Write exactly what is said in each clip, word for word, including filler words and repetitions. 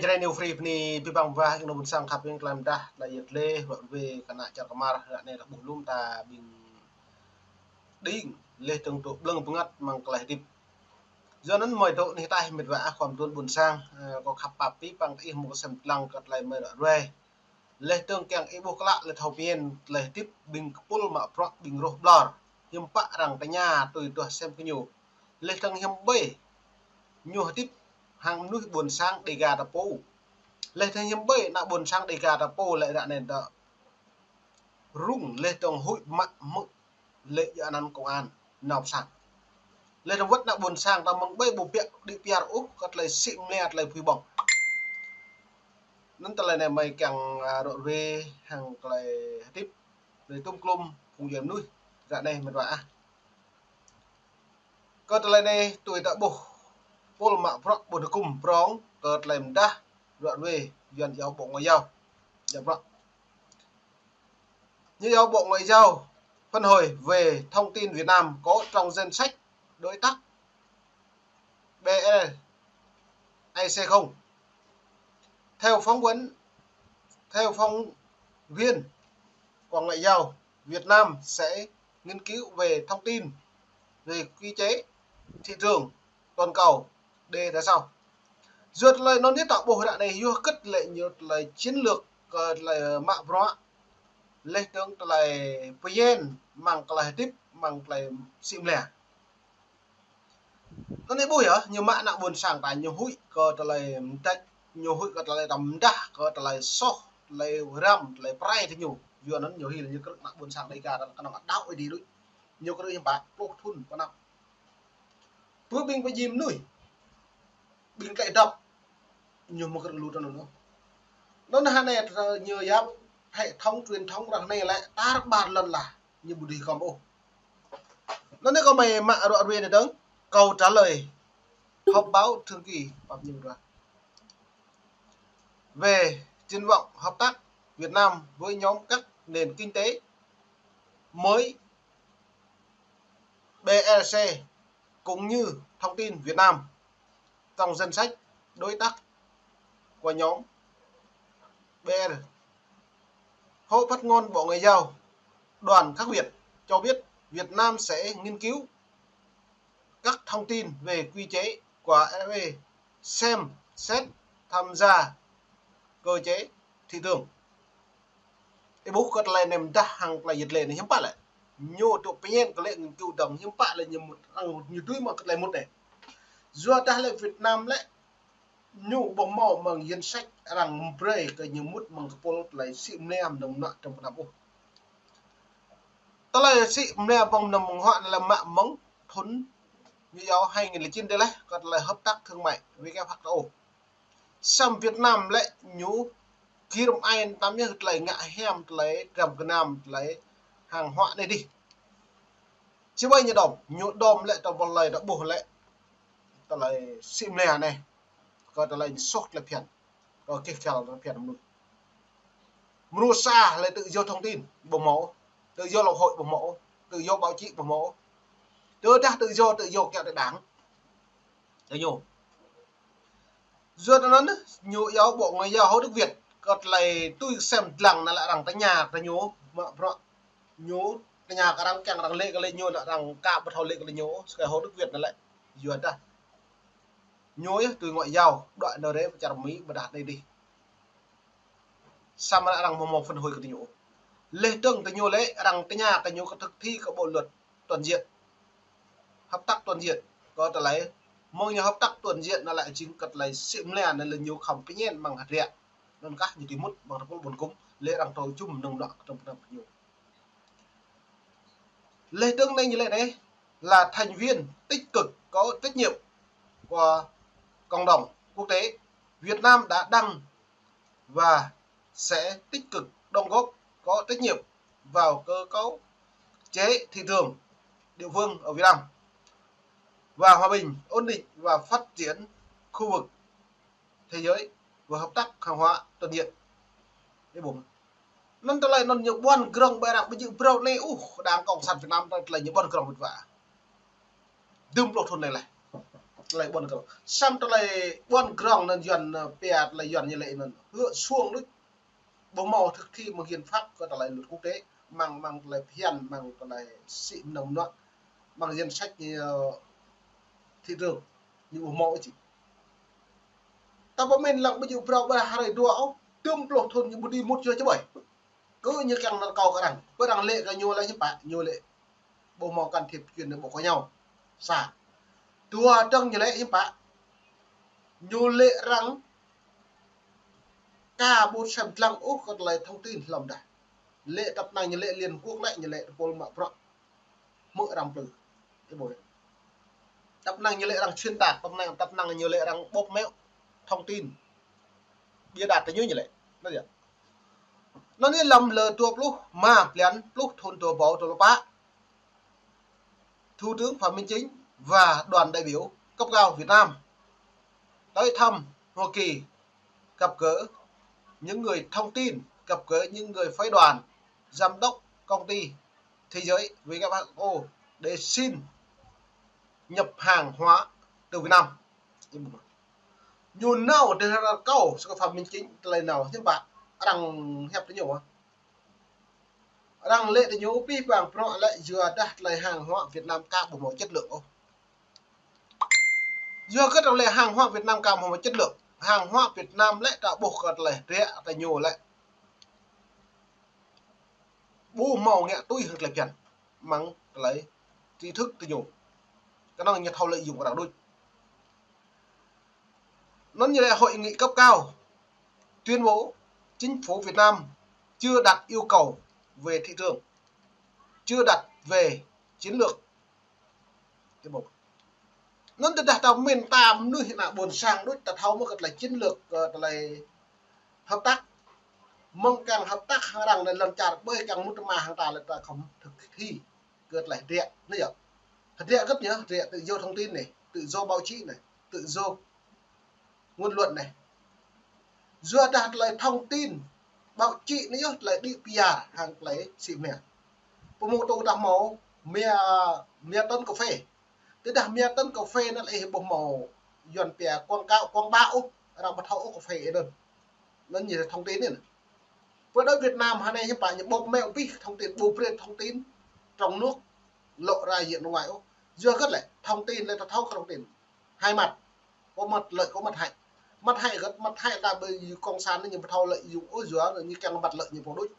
Jrai New Free bơni abih bang bah ing nô ƀôn sang khăp ing klăm dah tơlơi yet lĕ, ruă ruê kơ ană čar kơmar, ră anai ta ƀuh lŏm ta ƀing đing, lĕ tơng tŭ blơ̆ng bơngăt mơ̆ng tơlơi hơdip. Yua anŭn mơi tŭ anih ataih met wa ah khua mơduôn ƀôn sang, ơ, kâo khăp pap abih bang ih mơ̆ng sem lăng kơ tơlơi mơi ruă ruê. Lĕ tơng kiăng ih ƀuh klă lĕ thâo pơmĭn tơlơi hơdip ƀing kơpul mă bruă ƀing roh ƀlŏr. Hiư̆m pă arăng tơña tui tuh sem kơ ñu. Lĕ tơng hiư̆m ƀơi ñu hơdip hăng mơnuih ƀôn sang Đêga ta pô. Lĕ tơng hiư̆m ƀơi ană ƀôn sang Đêga ta pô lĕ ră anai ta rŭng lĕ tơng huĭ mă mơ̆ lĕ djơ̆ anăn công an nao pơsat. Lĕ tơng wơ̆t ană ƀôn sang ta mơ̆ng ƀơi ƀu biă đĭ piar ôh kơ tơlơi sĭ mơnia tơlơi phui ƀơ̆ng. Anŭn tơlơi anai mơi kiăng, a, ruă ruê hăng tơlơi hơdip, tơlơi tŭm klŭm phung djuai mơnuih ră anai met wa ah. Kơ tơlơi anai tui ta ƀuh pul mă bruă ƀôn hơkŭm prong kơ tơlơi mơdah ruă ruê Yuăn iâu Bộ Ngoại giao. Djă bruă. Như iâu Bộ Ngoại giao phản hồi về thông tin Việt Nam có trong danh sách đối tác B L I C không? Theo phóng vấn, theo phóng viên của Ngoại giao, Việt Nam sẽ nghiên cứu về thông tin về quy chế thị trường toàn cầu. Đê ta sao? Yua tơlơi anŭn yơh ta ƀuh ră anai yua hơget lĕ ñu tơlơi chiến lược, ơ, tơlơi mă bruă, lĕ tơng tơlơi pơyên mơ̆ng tơlơi hơdip, mơ̆ng tơlơi sĭ mơnia. Anŭn anai ƀuh yơh, ñu mă ană ƀôn sang ta ñu huĭ kơ tơlơi mơdăč, ñu huĭ kơ tơlơi tăm mơdah, kơ tơlơi soh, tơlơi răm, tơlơi pơrai tơ ñu. Yua anŭn ñu hil ñu krư̆ ană ƀôn sang Đêga ta kơnơ̆ng đaŏ ih đĭ đuč. Ñu krư̆ hiư̆m pă pluh thŭn pơ anăp. Pơ ƀing pơjing mơnuih, ƀing tơlơi dŏp, ñu mơ̆ krư̆ lu tơ anŭn ôh. Anŭn hă anai tơ ñu yap hệ thống truyền thông ră anai lĕ tar ƀar lŏn lah, ñu ƀu dưi khŏm ôh. Anŭn anai kơ mơi mă ruă ruê anai dơ̆ng, câu trả lời họp báo thường kỳ pap ñu ruă. Về triển vọng hợp tác Việt Nam với nhóm các nền kinh tế mới B L C cũng như thông tin Việt Nam trong danh sách đối tác của nhóm B L. Phó phát ngôn Bộ Ngoại giao Đoàn Khắc Việt cho biết Việt Nam sẽ nghiên cứu các thông tin về quy chế của F E xem xét tham gia cơ chế thị trường. Ih ƀuh kơ tơlơi anai mơdah hăng tơlơi yet lĕ anai hiư̆m pă lĕ. Ñu tŭ pơñen kơ lĕ nghiên cứu dơ̆ng hiư̆m pă lĕ ñu mŭt, arăng ñu tui mơ̆ kơ tơlơi mŭt anai. Yua dah lĕ Việt Nam lĕ ñu ƀu hmâo mơ̆ng danh sách arăng brơi kơ ñu mŭt mơ̆ng kơpul tơlơi sĭ mơnia mơnơ̆ng mơnuă tơm pơnăm ôh. Tơlơi sĭ mơnia ƀơ̆ng mơnơ̆ng mơnuă anai lĕ mă mơ̆ng thŭn ñu iâu hai nghìn lẻ chín dih laih kơ tơlơi hợp tác thương mại W K F H O. Samơ̆ Việt Nam lĕ ñu kir mơai tăm yơh tơlơi ngă hiam, tơlơi dram gơnam, tơlơi hàng hóa anai dih. Či ƀai ñu đom, ñu đom lĕ tơlơi ƀôn lơi ta ƀuh lĕ tơlơi sĭ mơnia anai. Kơ tơlơi ñu soh tơlơi phiăn. Kơ kih khel tơlơi phiăn mơnuih. Mrô sa lĕ tự do thông tin ƀu hmâo, tự do lọc hội ƀu hmâo, tự do báo chí ƀu hmâo. Tơdah tự do, tự do kiăng tơ đảng. Tơ ñu. Yua anŭn ñu iâu Bộ Ngoại giao Hồ Đức Việt kơ tơlơi tui sem lăng anai lĕ arăng tơña tơ ñu mă bruă. Ñu tơña kơ arăng kiăng arăng lĕ kơ lĕ ñu lĕ arăng ka ƀu thâo lĕ kơ lĕ ñu, sơkai Hồ Đức Việt anai lĕ. Yua dah ñu yơh tui ngoại giao, đuaĭ nao rai pơ čar Mi ƀơdah anai dih. Samơ̆ arăng mơ̆ mơ̆ phản hồi kơ tơ ñu. Lĕ tơng tơ ñu lĕ arăng tơña kơ ñu kơ thực thi kơ bộ luật toàn diện. Hợp tác toàn diện. Kơ tơlơi mơ̆ng ñu hợp tác toàn diện anai lĕ jing kơ tơlơi sĭ mơnia anai lĕ ñu khŏm pơñen mơ̆ng hơdră. Anŭn kah ñu tui mŭt mơ̆ng tơpul ƀôn kŭm lĕ arăng tơčum mơnơ̆ng mơnuă kơ tơm pơnăm kơ ñu. Lĕ tơng anai ñu lĕ anai là thành viên tích cực có trách nhiệm của cộng đồng quốc tế. Việt Nam đã đang và sẽ tích cực đóng góp có trách nhiệm vào cơ cấu chế thị trường địa phương ở Việt Nam và hòa bình, ổn định và phát triển khu vực thế giới và hợp tác hàng hóa toàn diện. Ih ƀuh. Anŭn tơlơi anŭn ñu ƀuăn grŏng ƀơi arăng ƀu djơ̆ brâo anai ôh, Đảng Cộng sản Việt Nam tơlơi ñu ƀuăn grŏng met wa. Dŭm pluh thŭn anai laih. Tơlơi ƀuăn grong. Samơ̆ tơlơi ƀuăn grong anŭn Yuan, ơ, pia tơlơi Yuan ñu lĕ anŭn. Hơ̆ suông đôč. Ƀu hmâo thực thi mơ̆ng hiến pháp kơ tơlơi luật quốc tế. Mơ̆ng, mơ̆ng tơlơi phiăn, mơ̆ng tơlơi sĭ mơnơ̆ng mơnuă. Mơ̆ng danh sách, ơ, thị trường. Ñu ƀu hmâo ôh či. Ta pơmĭn lăng ƀu djơ̆ phrâo ƀơi hrơi dua ôh. Tơm pluh thŭn ñu ƀu dưi mŭt yua čơƀơi. Kơ ñu kiăng nao rơkâo kơ arăng. Pơ arăng lĕ kơ ñu lĕ hiư̆m pă, ñu lĕ ƀu hmâo can thiệp chuyện nội bộ của nhau. Sa. Dua dơ̆ng ñu lĕ hiư̆m pă. Ñu lĕ arăng ka ƀu sem lăng ôh kơ tơlơi thông tin hlŏm dah. Lĕ tăp năng ñu lĕ Liên Quốc lĕ ñu lĕ tơpul mă bruă. Hmư̆ arăng plư. Ih ƀuh. Tăp năng ñu lĕ arăng xuyên tạc, tăp năng, tăp năng ñu lĕ arăng bóp méo thông tin. Bịa đặt tơñu ñu lĕ. Anŭn yơh. Anŭn yơh lăm lơ dua pluh rơma blan pluh thŭn dua rơbâo dua pluh pă. Thủ tướng Phạm Minh Chính và đoàn đại biểu cấp cao Việt Nam tới thăm Hoa Kỳ, gặp gỡ những người thông tin, gặp gỡ những người phái đoàn, giám đốc công ty thế giới W H O để xin nhập hàng hóa từ Việt Nam. Ñu nao dêh rơkâo sơ Phạm Minh Chính tơlơi nao hiư̆m pă arăng hiăp tơñu. Arăng lĕ tơñu pih pang prŏ lĕ yua dah tơlơi hàng hóa Việt Nam ka ƀu hmâo chất lượng ôh. Yua kơ tơlơi hàng hóa Việt Nam ka ƀu hmâo chất lượng. Hàng hóa Việt Nam lĕ ta ƀuh kơ tơlơi hơdră tơñu lĕ ƀu hmâo ngă tui hăng tơlơi phiăn. Mơ̆ng tơlơi tri thức tơñu. Kơnơ̆ng ñu thâo lợi dụng arăng đôč. Anŭn ñu lĕ hội nghị cấp cao tuyên bố chính phủ Việt Nam chưa đặt yêu cầu về thị trường, chưa đặt về chiến lược. Ih ƀuh. Anŭn tơdah ta pơmĭn ta mơnuih ană ƀôn sang đôč ta thâo mơ̆ kơ tơlơi chiến lược, kơ tơlơi hợp tác. Mơ̆ng kiăng hợp tác hăng arăng anai lŏn čar ƀơi kiăng mŭt tơma hăng ta lĕ ta khŏm thực thi kơ tơlơi hơdră anai yơh. Hơdră gơ̆t ñu, hơdră tự do thông tin anai, tự do báo chí anai, tự do ngôn luận anai. Yua dah tơlơi thông tin, báo chí anai yơh tơlơi đĭ pia hăng tơlơi sĭ mơnia. Pơmŭt tơdah hmâo mia, mia tơ̆n kơphê. Tơdah mia tơ̆n kơphê anŭn ih ƀuh hmâo Yuan pia quảng cáo, quảng bá ôh, arăng ƀu thâo ôh kơphê anŭn. Anŭn ñu thông tin anŭn. Pơ đôč Việt Nam hơnai hiư̆m pă ñu bóp méo pih thông tin, ƀu brơi thông tin trong nước lộ ra diện nước ngoài ôh. Yua hơget lĕ thông tin lĕ ta thâo kơ thông tin hai mặt, có mặt lợi có mặt hại. Mặt hại gơ̆t, mặt hại ta ƀơi cộng sản ñu ƀu thâo lợi dụng ôh yua ñu kiăng mặt lợi ñu pô đôč.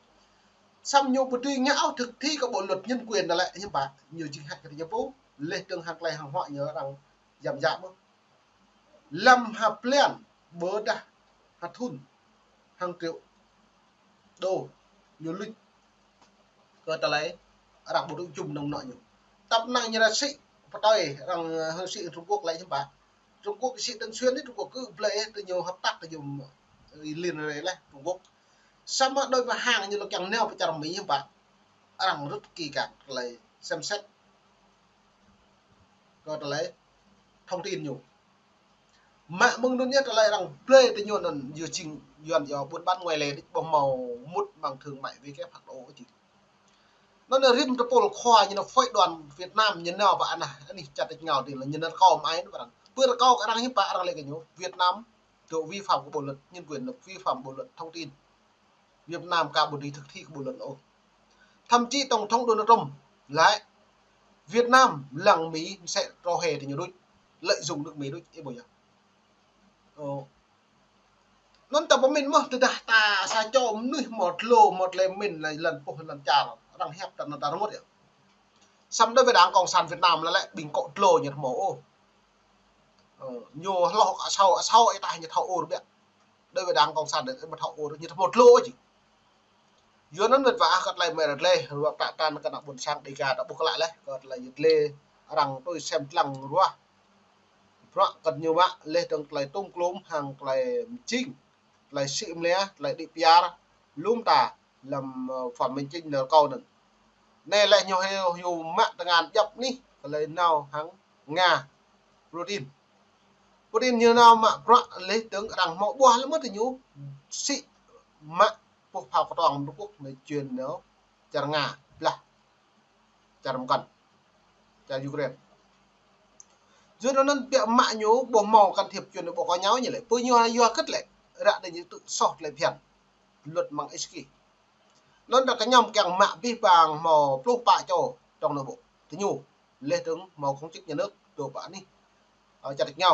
Samơ̆ ñu ƀu dưi ngă ôh thực thi kơ bộ luật nhân quyền anŭn lĕ hiư̆m pă ñu jing hại kơ ñu pô, lĕ dơ̆ng hăng tơlơi hàng hóa ñu arăng yăm yă mơ̆. Lăm ha blan ƀôdah ha thŭn hàng triệu đô ñu luč kơ tơlơi arăng ƀu dưi čum nơ̆ng nŏ ñu. Tăp năng ñu ră sĭ pơtơi arăng, ơ, hăng sĭ Trung Quốc lĕ hiư̆m pă. Trung Quốc sĭ Tân Xuyên anai Trung Quốc kơ blơi tơ ñu hợp tác tơ ñu, ơ, liên hệ lĕ Trung Quốc. Samơ̆ đối với hàng ñu lŏ kiăng nao pơ čar Mi hiư̆m pă. Arăng rŭt kĭ kăk tơlơi xem xét kơ tơlơi thông tin ñu. Mă mơ̆ng anŭn yơh tơlơi arăng blơi tơ ñu anŭn yua jing Yuan yua buôn bán ngoại lệ đôč ƀu hmâo mŭt mơ̆ng thương mại W H O ôh či. Anŭn yơh rĭm tơpul khua ñu nao phái đoàn Việt Nam ñu nao pơ anai, anih čar tač êngao tih lĕ ñu nao rơkâo mă ai anŭn pơ arăng. Pơ rơkâo kơ arăng hiư̆m pă arăng lĕ kơ ñu Việt Nam dŏ vi phạm kơ bộ luật nhân quyền, vi phạm bộ luật thông tin. Việt Nam ka ƀu dưi thực thi kơ bộ luật ôh. Thậm chí Tổng thống Donald Trump laĭ Việt Nam lăng Mi mơsĕ trŏ hĕ tơ ñu đôč, lợi dụng nước Mi đôč, ih ƀuh yơh. Ơ. Anŭn ta pơmĭn mơ̆ tơdah ta sa čô mơnuih hmâo dlô hmâo tơlơi pơmĭn lĕ lŏn puh lŏn čar, arăng hiăp ta anŭn ta rơmŭt yơh. Samơ̆ đối với Đảng Cộng sản Việt Nam lĕ lĕ ƀing kŏ dlô ñu hmâo ôh. Ơ, ñu hloh asâo, asâo ih ta ñu thâo ôh biă. Đối với Đảng Cộng sản ƀu thâo ôh, ñu thâo mŭt lu ôh či. Yua anŭn mĕt wa ah kơ tơlơi mơ̆ ră lĕ, ruă prăk tăn kơ ană ƀôn sang Dêga ta ƀuh klă lĕ, kơ tơlơi yơh lĕ arăng tui sem lăng ruah. Bruă kơ ñu mă lĕ dơ̆ng tơlơi tŭm klŭm hăng tơlơi mjing, tơlơi sĭ mlia, tơlơi đĭ piar, lŏm ta lăm, ơ, Phạm Minh Chính nao rơkâo anŭn. Anai lĕ ñu hyu, hyu mă tơngan djŏp anih, tơlơi nao hăng Nga. Putin. Putin ñu nao mă bruă lĕ dơ̆ng arăng hmâo ƀuah lĕ mơ̆ tơ ñu sĭ mă puh phao kơtuang Trung Quốc anai juen nao čar Nga blah čar mơkăn čar Ukraine. Yua anŭn biă mă ñu ƀu hmâo can thiệp chuyện ƀu có nhau ñu lĕ. Pơ ñu yua kơ lĕ. Ră anai ñu tŭ soh tơlơi phiăn. Luật mạng ích kỷ. Anŭn ră kơ ñu kiăng mă abih bang hmâo pluh pă čô trong nội bộ. Tơ ñu. Leh dơ̆ng hmâo công chức nhà nước dua pă anih. Ơ, čar ñu.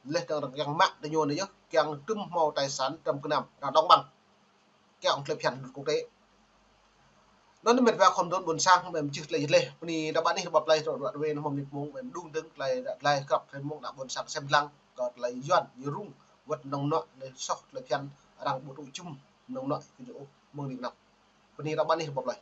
Leh dơ̆ng ră kiăng mă tơ ñu anai yơh. Kiăng tŭm hmâo tài sản trăm kơnăm. Ră đóng băng. Kiăng tơlơi phiăn luật quốc tế. Anŭn mĕt wa khom đôn ƀôn sang, mĕm čih tơlơi leh. Bơni ră ƀă anih rơbap tơlơi ră ră wĕn hmâo mơnit mông, mĕm đung dơ̆ng tơlơi ră tơlơi krăp tơlơi mông đa ƀôn sang sem lăng, kơ tơlơi Yuan, ñu rŭng, wơ̆t nong nŏ, leh soh tơlơi phiăn, arăng ƀu tŭ čum, nong nŏ, kơ ñu ôh, mơ̆ng anai kơnăp. Bơni ră ƀă anih rơbap tơlơi.